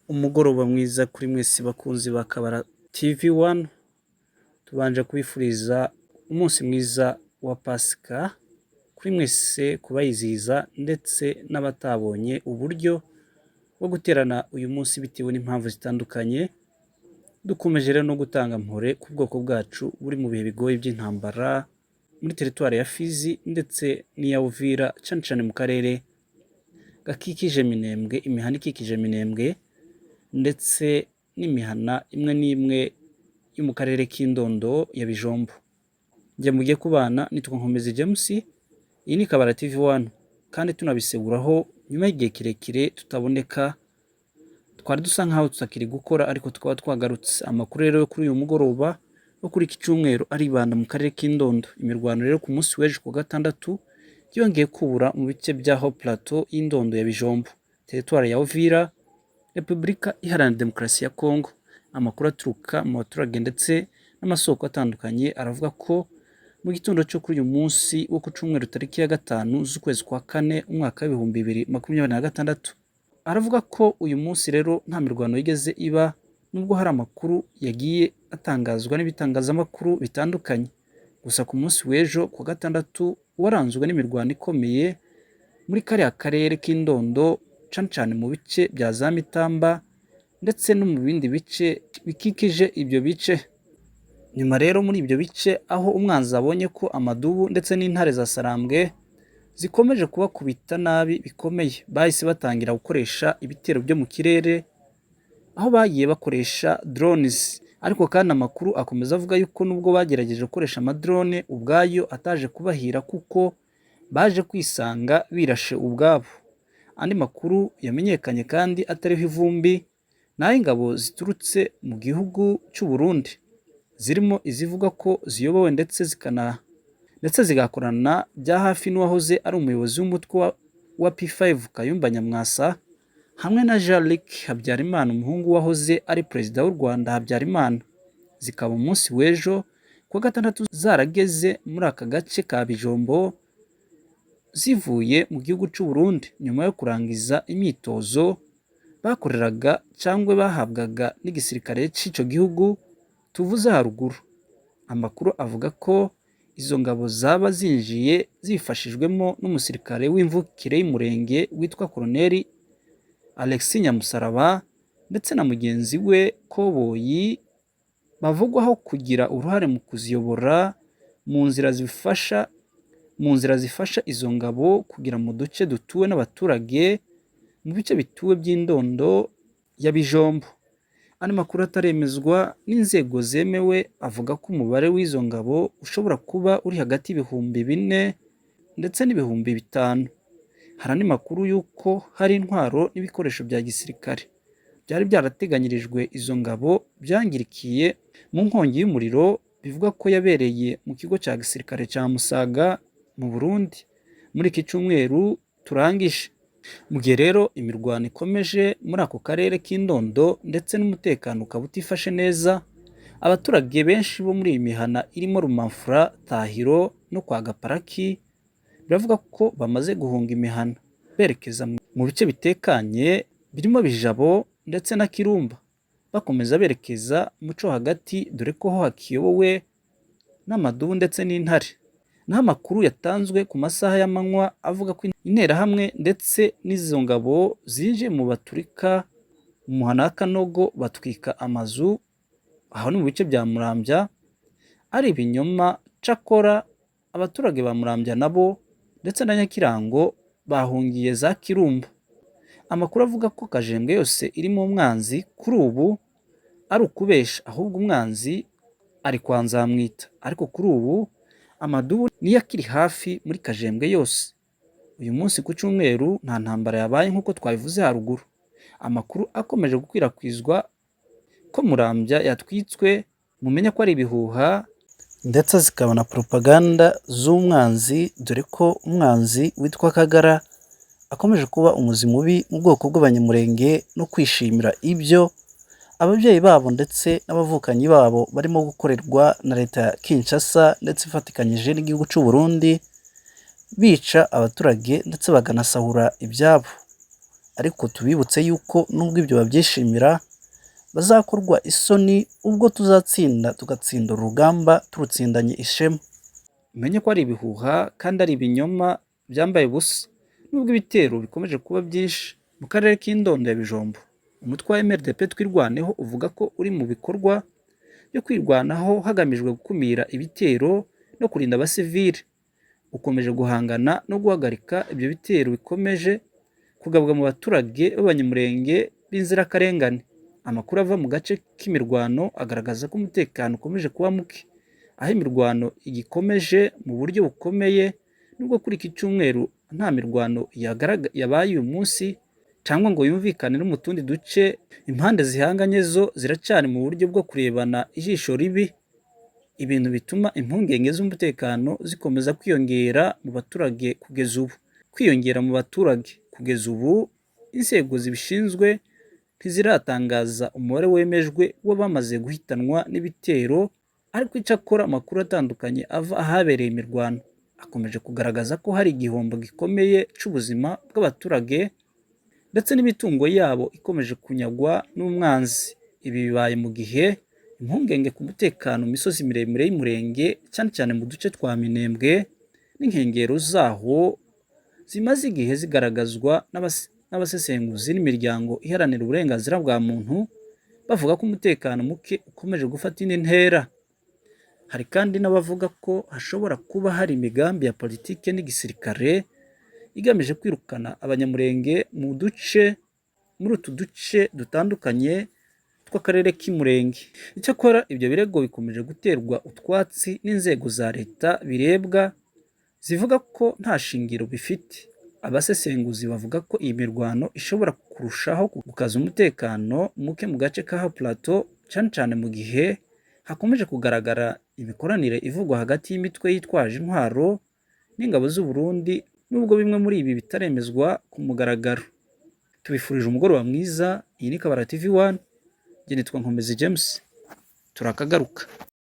Umugoroba mwiza kuri mwese bakunzi ba Kabara TV One, tubanje kubifuriza umunsi mwiza wa Pasika kuri mwese kubayizihiza ndetse n'abatabonye uburyo bwo guterana uyu munsi bitewe n'impamvu zitandukanye. Dukomeje rero no gutanga mpore ku bwoko bwacu buri mu bihe bigoye by'intambara muri teritwari ya Fizi ndetse n'iya Uvira, cyane cyane mu karere gakikije Minembwe, imihana ikikije Minembwe ndetse n'imihana imwe n'imwe yo mu karere k'Indondo ya Bijombo. Njye mugiye kubana nitwa Nkomezi James, iyi ni Kabara TV One, kandi tunabiseguraho nyuma y'igihe kirekire tutaboneka, twari dusa nkaho tutakiri gukora ariko tukaba twagarutse. Amakuru rero yo kuri uyu mugoroba wo kuri iki cyumweru aribanda mu karere k'Indondo. Imirwano rero ku munsi w'ejo ku wa gatandatu yongeye kubura mu bice bya Haut Plateau y'Indondo ya Bijombo, teritwari ya Uvira, Repubulika Iharanira Demokarasi ya Kongo. Amakuru aturuka mu baturage ndetse n'amasoko atandukanye aravuga ko mu gitondo cyo kuri uyu munsi wo ku cyumweru tariki ya 5 z'ukwezi kwa 4 umwaka w'2026, aravuga ko uyu munsi rero nta mirwano yigeze iba, nubwo hari amakuru yagiye atangazwa n'ibitangazamakuru bitandukanye. Gusa ku munsi w'ejo ku wa gatandatu waranzwe n'imirwano ikomeye muri kariya karere k'Indondo, cyane cyane mu bice bya za Mitamba ndetse no mu bindi bice bikikije ibyo bice. Nyuma rero muri ibyo bice aho umwanzi abonye ko amadubu ndetse n'intare za Sarambwe zikomeje kubakubita nabi bikomeye, bahise batangira gukoresha ibitero byo mu kirere, aho bagiye bakoresha drones. Ariko kandi amakuru akomeza avuga yuko nubwo bagerageje gukoresha amadrone ubwayo ataje kubahira kuko baje kwisanga birashe ubwabo. Andi makuru yamenyekanye kandi atariho ivumbi ni ay'ingabo ziturutse mu gihugu cy'u Burundi, zirimo izivuga ko ziyobowe ndetse zikana ndetse zigakorana bya hafi n'uwahoze ari umuyobozi w'umutwe wa P5 Kayumba Nyamwasa hamwe na Jean Luc Habyarimana, umuhungu wahoze ari perezida w'u Rwanda Habyarimana, zikaba umunsi w'ejo kuwa gatandatu zarageze muri aka gace ka Bijombo zivuye mu gihugu cy'u Burundi nyuma yo kurangiza imyitozo bakoreraga cyangwa bahabwaga n'igisirikare cy'icyo gihugu tuvuze haruguru. Amakuru avuga ko izo ngabo zaba zinjiye zifashijwemo n'umusirikare w'imvukire y'Umurenge witwa Koloneli Alexis Nyamusaraba ndetse na mugenzi we Koboyi, bavugwaho kugira uruhare mu kuziyobora mu nzira zifasha izo ngabo kugera mu duce dutuwe n'abaturage mu bice bituwe by'Indondo ya Bijombo. Andi makuru ataremezwa n'inzego zemewe avuga ko umubare w'izo ngabo ushobora kuba uri hagati y'4,000 ndetse n'5,000. Hari andi makuru y'uko hari intwaro n'ibikoresho bya gisirikare byari byarateganyirijwe izo ngabo byangirikiye mu nkongi y'umuriro bivugwa ko yabereye mu kigo cya gisirikare cya Musaga mu Burundi muri iki cyumweru turangije. Mu gihe rero imirwano ikomeje muri ako karere k'Indondo ndetse n'umutekano ukaba utifashe neza, abaturage benshi bo muri iyi mihana irimo Rumamfura, Tahiro no kwa Gaparaki biravuga ko bamaze guhunga imihana berekeza mu bice bitekanye birimo Bijabo ndetse na Kirumba, bakomeza berekeza mu cyo hagati dore ko ho hakiyobowe n'amadubu ndetse n'intare. Naho amakuru yatanzwe ku masaha y'amanywa avuga ko Interahamwe ndetse n'izo ngabo zinjiye mu Baturika mu muhana wa Kanogo batwika amazu, aho ni mu bice bya Murambya, ari ibinyoma. Cakora abaturage ba Murambya nabo ndetse na Nyakirango bahungiye za Kirumba. Amakuru avuga ko Kajembwe yose irimo umwanzi kuri ubu ari ukubesha, ahubwo umwanzi ari kwa Nzamwita. Ariko kuri ubu amadubu niyo akiri hafi muri Kajembwe yose. Uyu munsi ku cyumweru nta ntambara yabaye nk'uko twabivuze haruguru. Amakuru akomeje gukwirakwizwa ko Murambya yatwitswe, mumenye ko ari ibihuha ndetse zikaba na propaganda z'umwanzi, dore ko umwanzi witwa Kagara akomeje kuba umuzi mubi mu bwoko bw'Abanyamulenge no kwishimira ibyo ababyeyi babo ndetse n'abavukanyi babo barimo gukorerwa na leta ya Kinshasa ndetse ifatikanyije n'igihugu cy'u Burundi, bica abaturage ndetse bakanasahura ibyabo. Ariko tubibutse yuko nubwo ibyo babyishimira, bazakorwa isoni ubwo tuzatsinda, tugatsinda urugamba turutsindanye ishema. Umenye ko ari ibihuha kandi ari ibinyoma byambaye ubusa. Nubwo ibitero bikomeje kuba byinshi mu karere k'Indondo ya Bijombo, umutwe wa MRDP Twirwaneho uvuga ko uri mu bikorwa byo kwirwanaho hagamijwe gukumira ibitero no kurinda abasivili. Ukomeje guhangana no guhagarika ibyo bitero bikomeje kugabwa mu baturage b'Abanyamulenge b'inzirakarengane. Amakuru ava mu gace k'imirwano agaragaza ko umutekano ukomeje kuba muke, aho imirwano igikomeje mu buryo bukomeye, nubwo kuri iki cyumweru nta mirwano yabaye uyu munsi cyangwa ngo yumvikane no mu tundi duce. Impande zihanganye zo ziracyari mu buryo bwo kurebana ijisho ribi, ibintu bituma impungenge z'umutekano zikomeza kwiyongera mu baturage kugeza ubu. Kwiyongera mu baturage kugeza ubu, inzego zibishinzwe ntiziratangaza umubare wemejwe w'abamaze guhitanwa n'ibitero, ariko icyakora amakuru atandukanye ava ahabereye imirwano akomeje kugaragaza ko hari igihombo gikomeye cy'ubuzima bw'abaturage ndetse n'imitungo yabo ikomeje kunyagwa n'umwanzi. Ibi bibaye mu gihe impungenge ku mutekano mu misozi miremire y'Umurenge, cyane cyane mu duce twa Minembwe n'inkengero zaho, zimaze igihe zigaragazwa n'abasesenguzi n'imiryango iharanira uburenganzira bwa muntu, bavuga ko umutekano muke ukomeje gufata indi ntera. Hari kandi n'abavuga ko hashobora kuba hari imigambi ya politike n'igisirikare igamije kwirukana Abanyamulenge mu duce muri utu duce dutandukanye tw'akarere k'Umurenge. Icyakora ibyo birego bikomeje guterwa utwatsi n'inzego za leta birebwa, zivuga ko nta shingiro bifite. Abasesenguzi bavuga ko iyi mirwano ishobora kurushaho gukaza umutekano muke mu gace ka Plateau, cyane cyane mu gihe hakomeje kugaragara imikoranire ivugwa hagati y'imitwe yitwaje intwaro n'ingabo z'u Burundi, nubwo bimwe muri ibi bitaremezwa ku mugaragaro. Tubifurije umugoroba mwiza. Iyi ni Kabara TV 1, njye nitwa Nkomezi James, turakagaruka.